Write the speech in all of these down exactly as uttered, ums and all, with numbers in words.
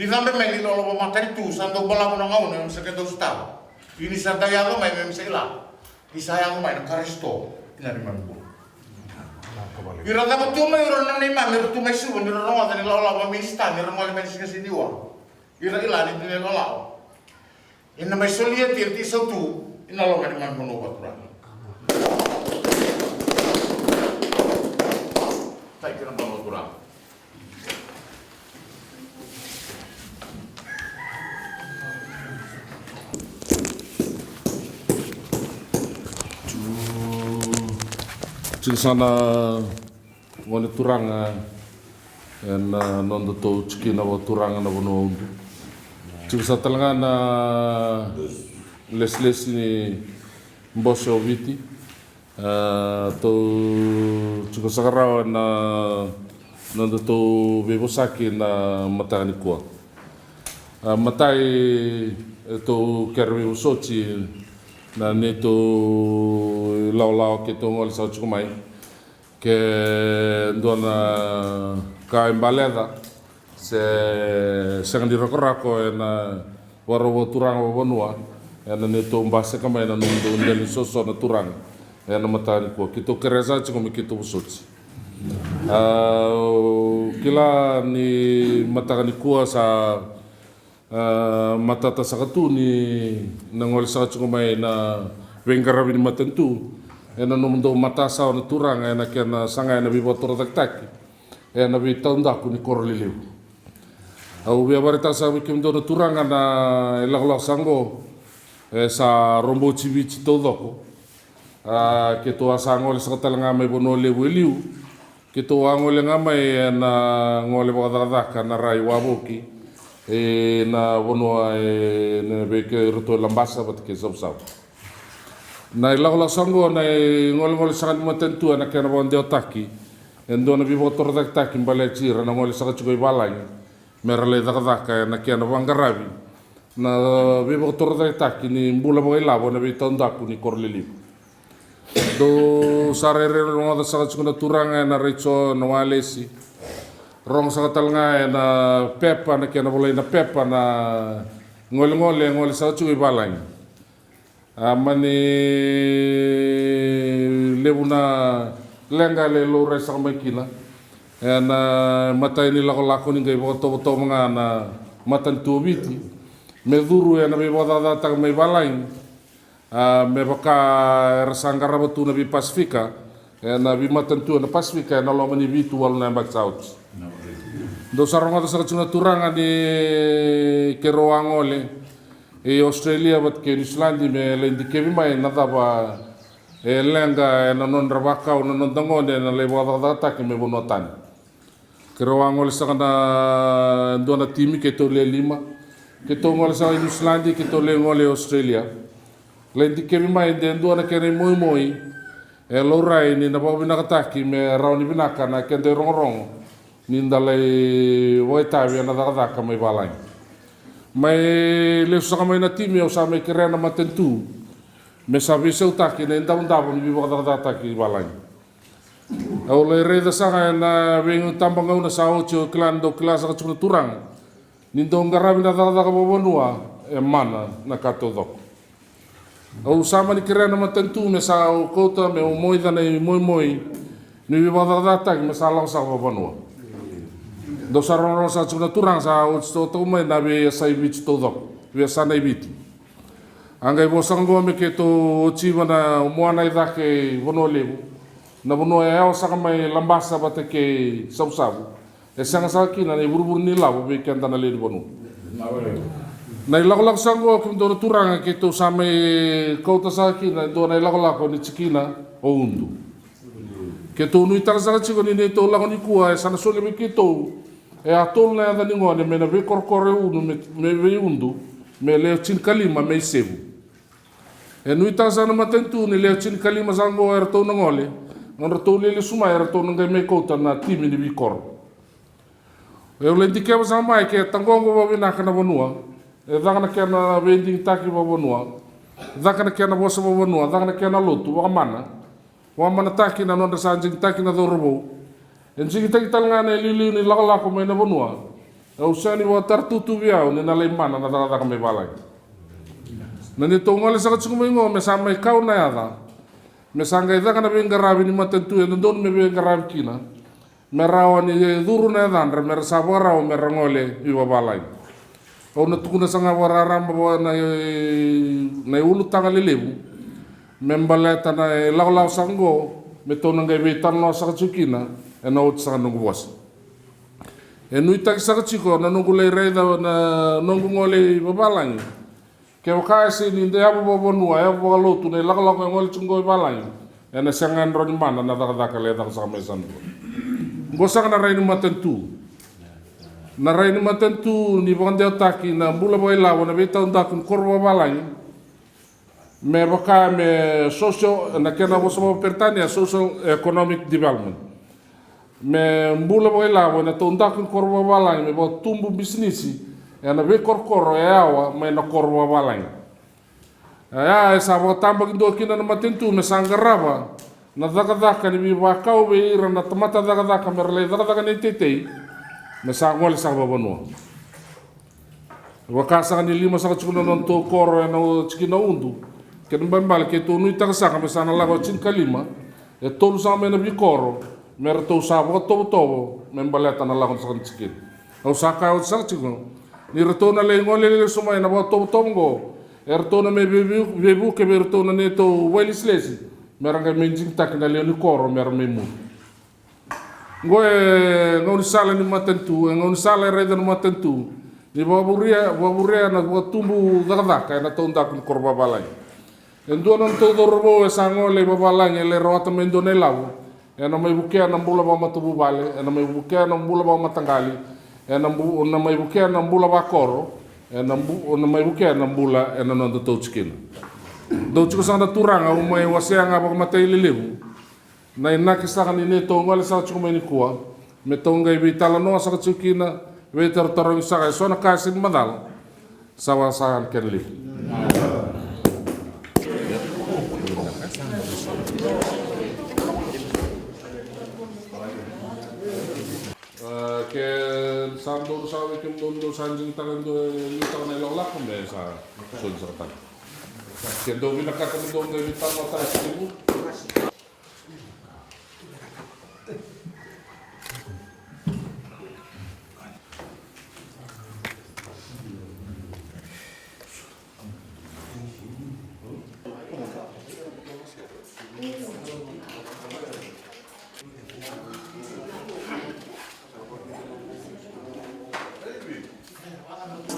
Ni cabe mai ni loloma matanitu, sa dau balavu na gauna, sa ke dau sotava. Ia ni sa dau yaco mai, me sa kila ni sa yaco mai na Karisito ki na neimami bula. Ira cava tu mai, ira na neimami, ira tu mai Suva, ni ra rogoca na ilawalawa vakaminista, ni ra gole mai na siga Siniwa. Ira kila ni dina ilawalawa. Ena mai solia tiko na sautu ena loma ni neimami vanua vakaturaga. Thank you, na vanua vakaturaga. Tiko sa na gone turaga ena nodatou tikina vakaturaga na vanua Udu. Tiko sa tale ga na lesilesi ni bose o Viti. E, tou tiko saka rawa na nodatou veivosaki na mataka nikua. A, matai, e, tou kere veivosoti na neitou ilawalawa keitou gole saka tiko mai. Ke dua na ka e baleca se sega ni rakorako ena vakarau vakaturaga vakavanua, ena neitou basika mai na nomudou dela ni soso na turaga ena mataka nikua. Keitou kerea saka tiko me keitou vosoti. A, au kila ni mataka nikua sa, a, matata saka tu ni na gole saka tiko mai na veiqaravi ni matanitu ena nomudou matasawa na turaga ena kena sagai na veivakatorocaketaki ena veitaudaku ni koro lelevu. Au via vakaraitaka saka vei kemudou na turaga na ilakolako saka oqo, e sa roboti Viti taucoko. A, keitou a sa gole saka tale ga mai Vanua Levu e liu. Keitou a gole ga mai ena gole vakacakacaka na rai wavoki ena vanua e, na vei kei iratou e Labasa vata kei Savusavu. Na ilakolako saka oqo na igolegole saka ni matanitu ena kena vakadewataki e dua na veivakatorocaketaki baleti ira na gole saka tiko i valagi me ra lai cakacaka ena kena vaqaravi na veivakatorocaketaki ni bula vakailavo ena veitaudaku ni koro lelevu. Dou sa rairai rogoca saka tiko na turaga ena retio, na walesi. Rogo saka tale ga ena pepa, na kena volai na pepa na golegole e gole saka tiko i valagi. A, mani levu na leqa e lai laurai saka mai kina ena imatai ni lakolako ni qai vakatovotovo ga na matanitu o Viti me curu ena veivakacakacakataki mai valagi. A, me vaka era sa qarava tu na veiPasifika ena veimatanitu ena Pasifika ena loma ni vitu walu na yabaki sa oti. Dou sa rogoca saka tiko na turaga ni keirau a gole i Australia vata kei Niusiladi me lai dikevi mai na cava e leqa ena nodra vakau na noda gone ena lai vakacakacakataki mai vanua tani. Keirau a gole saka na dua na timi, keitou le lima. Keitou gole saka i Niusiladi, keitou le gole i Australia. Lai dikevi mai de dua na kena imoimoi E laurai ni na vakavinakataki me rawa ni vinaka na keda irogorogo ni da lai vakaitavi ena cakacaka mai valagi. Mai lesu saka mai na timi, au sa mai kerea na matanitu me sa veisautaki na idavodavo ni veivakacakacakataki valagi. Au lai raica saka ena veitabagauna sa oti, au kila ni dau kila saka tiko na turaga ni dau qaravi na cakacaka vakavanua e mana na ka taucoko. Au sa mani kerea na matanitu me sa au kauta me au moica na imoimoi ni veivakacakacakataki me sa lako saka vakavanua. Dau sa rogorogo saka tiko na turaga, sa oti toka mai na veiyasai Viti taucoko, veiyasana i Viti. A qai vo saka oqo me keitou otiva na muana i cake i Vanua Levu, na vanua e yawa saka mai Labasa vata kei Savusavu. E sega saka kina na ivurevure ni lavo vei keda na lewe ni vanua. Na ilakolako saka oqo, kemudou na turaga, keitou sa mai kauta saka kina e dua na ilakolako ni tikina o Udu. Keitou nuitaka saka tiko ni neitou lako nikua e sa na solia vei keitou e a tolu na yaca ni gone mai na veikorokoro e Udu me, me vei Udu, me lewe tinikalima mai Sevu. E nuitaka saka na matanitu ni lewe tinikalima saka oqo eratou na gole, nodratou lai lesu mai eratou na qai mai kauta na timi ni veikoro. Au lai dikeva saka mai ke taqoqo vakavinaka na vanua, e caka na kena veidigitaki vakavanua, caka na kena vosa vakavanua, caka na kena lotu vakamana, vakamanataki na nodra sa digitaki na cauravou. E digitaki tale ga na iliuliu ni lakolako mai na vanua. Au sega ni vakataratutuvi au ni na lai mana na cakacaka mai valagi. Na neitou gole saka tiko mai oqo me sa mai kau na yaca, me sa qai caka na veiqaravi ni matanitu e dodonu me veiqaravi kina, me rawa ni curu na yacadra me ra sa vakarau me ra gole i vavalagi. Au na tukuna saka ga vakararaba vua na, na iulutaga lelevu me baleta na ilakolako saka oqo, me tou na qai veitalanoa saka tiko kina ena oti saka noqu vosa. E nuitaki saka tiko na noqu lai raica na noqu gole i vavalagi. Kevaka e sega ni da yavu vakavanua, yavu vakalotu na ilakolako e gole tiko oqo i valagi, ena sega ni rawa ni mana na cakacaka e lai caka saka mai sa na. Oqo saka na rai ni matanitu. Na rai ni matanitu ni vakadewataki na bula vakailavo ena veitaudaku ni koro vakavalagi, me vaka me socio, na kena vosa vakaperitania, social economic development. Me bula vakailavo ena taudaku ni koro vakavalagi, me vakatubu bisinisi ena veikorokoro e yawa mai na koro vakavalagi. Oya e sa vakatabakidua kina na matanitu me sa qarava na cakacaka ni veivakau vei ira na tamata cakacaka me ra lai cakacaka na iteitei, me sa gole saka vakavanua. Vaka saka ni lima saka tiko na nodatou koro ena tikina o Udu. Kena ibalebale keitou nuitaka saka me sa na lako e tinikalima, e tolu saka mai na veikoro, me ratou sa vakatovotovo me baleta na lako saka ni tikina. Au sa kaya oti saka tiko ni ratou na lai gole lesu mai na vakatovotovo oqo, eratou na mai veivu-, veivuke vei iratou na neitou vakailesilesi me ra qai mai digitaki na lewe ni koro me ra mai muri. Oqo e gaunisala ni matanitu, e gaunisala e raica na matanitu ni vakavurea, vakavurea na vakatubu cakacaka ena taudaku ni koro vavalagi. E dua na nodatou cauravou e sa gole i vavalagi, e lai rawata mai dua na ilavo, ena mai vukea na bula vakamatavuvale, ena mai vukea na bula vakamataqali, ena bu-, na mai vukea na bula vakoro, ena bu-, na mai vukea na bula ena nodatou tikina. Dou tiko saka na turaga, au mai wasea ga vakamatei lelevu na inaki saka ni neitou gole saka tiko mai nikua, me tou qai veitalanoa saka tiko kina, veitarotarogi saka e so na ka e sega ni macala. Sa vaka saka na kena levu. E, ke sa donu saka vei kemudou, dou sa digitaka, dou digitaka na ilakolako me sa soli saka tale. Ke dou vinakata me dou qai veitalanoataka tiko.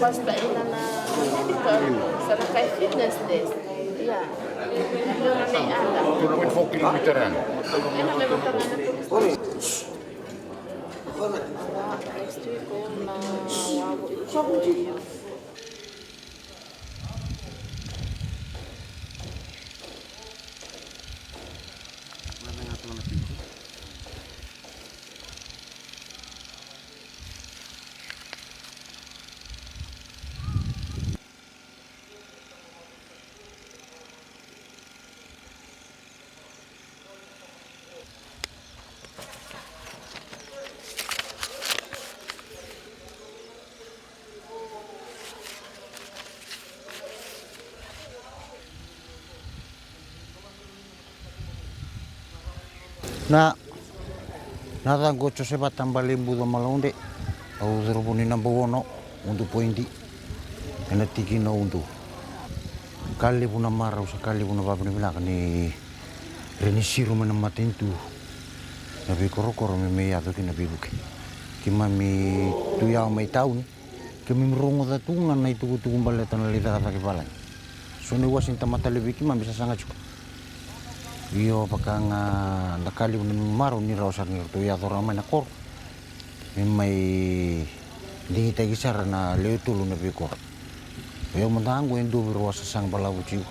Pasta ina na medical, sa na kai fitness test. Ia. Io na me anda. Ena me vata na. Next week o na wavo i ko. Na, na yacaqu o Josevata Balebuca Malaude, au cauravou ni Nabauono, Udu Poidi, ena tikina o Udu. Ka levu na marau, sa ka levu na vavinavinaka ni rawa ni siro mai na matanitu na veikorokoro me mai yaco kina na veivuke. Keimami tu yawa mai tauni, keimami rogoca tu ga na itukutuku baleta na lai cakacaka i valagi. So na iwase ni tamata levu i keimami sa saga tiko. Io, vaka ga na ka levu na neimami marau ni rawa sara ni ratou yaco rawa mai na koro me mai digitaki sara na lewe tolu na veikoro. O yau mada ga qo e dua vei rau a sasaga balavu tiko.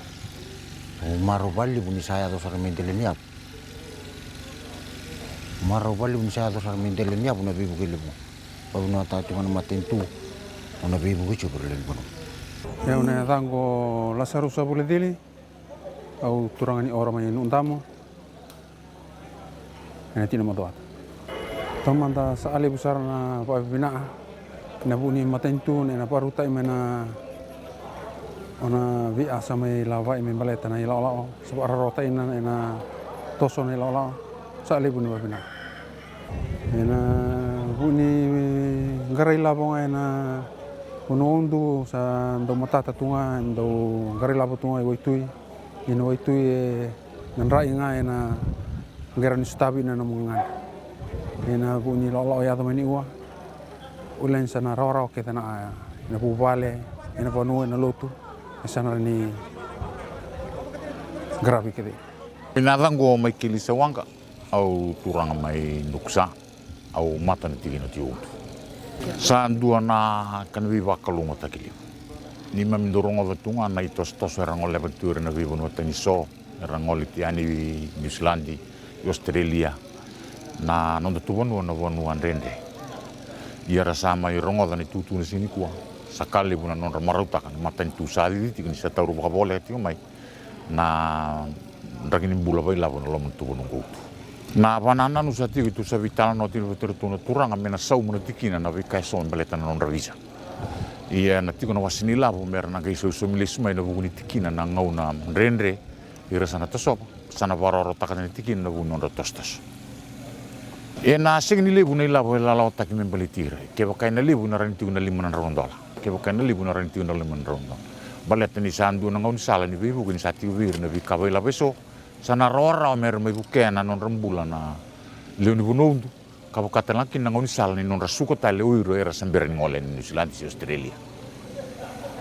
Au marau vakalevu ni sa yaco sara mai dela ni yavu. Marau vakalevu ni sa yaco sara mai dela ni yavu na veivuke levu. Vavinavinakataka tiko ga na matanitu, o na veivuke tiko vei ira na lewe ni vanua. Au na yacaqu o Lasarusa Vulecili, au turaga ni Oro mai Nu'udamu, ena tikina o Macuata. Taumada sa a levu sara na vavinavinaka ena vuku ni matanitu ena vakarautaki mai na, o na veika sa mai lavai me baleta na ilakolako, sa vakararawataki na, ena toso na ilakolako, sa a levu na vavinavinaka. Ena vuku ni qara ilavo ga ena vanua o Udu sa dau matata tu ga, dau qara ilavo tu ga i waitui. Ia na waitui e na drai ga ena qai rawa ni sotavi na nomu gagana. Ena vuku ni lakolako e yaco mai ni ua, ule ni sa na rawarawa kece na, ena vuvale, ena vanua, ena lotu, e sa na rawa ni qaravi kece. Na yacaqu o Maikeli Sawaqa, au turaga mai Nukusa. Au mata na tikina o Tio Udu. Sa dua na ka na veivakalougatataki levu. Neimami dau rogoca tu ga na itosotoso era goleva tu ira na veivanua tani so, era gole tu yani i Niusiladi, i Ositerelia, na noda tu vanua na vanua dredre. Ia era sa mai rogoca na itukutuku na siga nikua, sa ka levu na nodra marautaka na matanitu sa cici tiko ni sa taura vakavoleka tiko mai na draki ni bula vakailavo ena loma ni tuvanua qo o Udu. Na vakanananu sa tiko, tou sa veitalanoa tiko vata kei iratou na turaga me na sauma na tikina na veika eso me baleta na nodra visa. Ia na tiko na wase ni lavo me ra na qai sausaumi lesu mai ena vuku ni tikina na gauna dredre, ira sa na tosova, sa na vakarawarawataka na tikina ena vuku ni nodra tosotoso. Ena sega ni levu na ilavo e lalawataki me baleti ira. Kevaka ena levu ena rawa ni tiko na lima na drau na dola. Kevaka ena levu ena rawa ni tiko na lima na drau na dola. Baleta ni sa dua na gaunisala ni veivuke ni sa tiko vei ira na veika vakailavo eso, sa na rawarawa me ra mai vukea na nodra bula na lewe ni vanua o Udu, ka vaka tale ga kina na gaunisala ni nodra suka tale o ira era sa bera ni gole e Niusiladi se Ositerelia.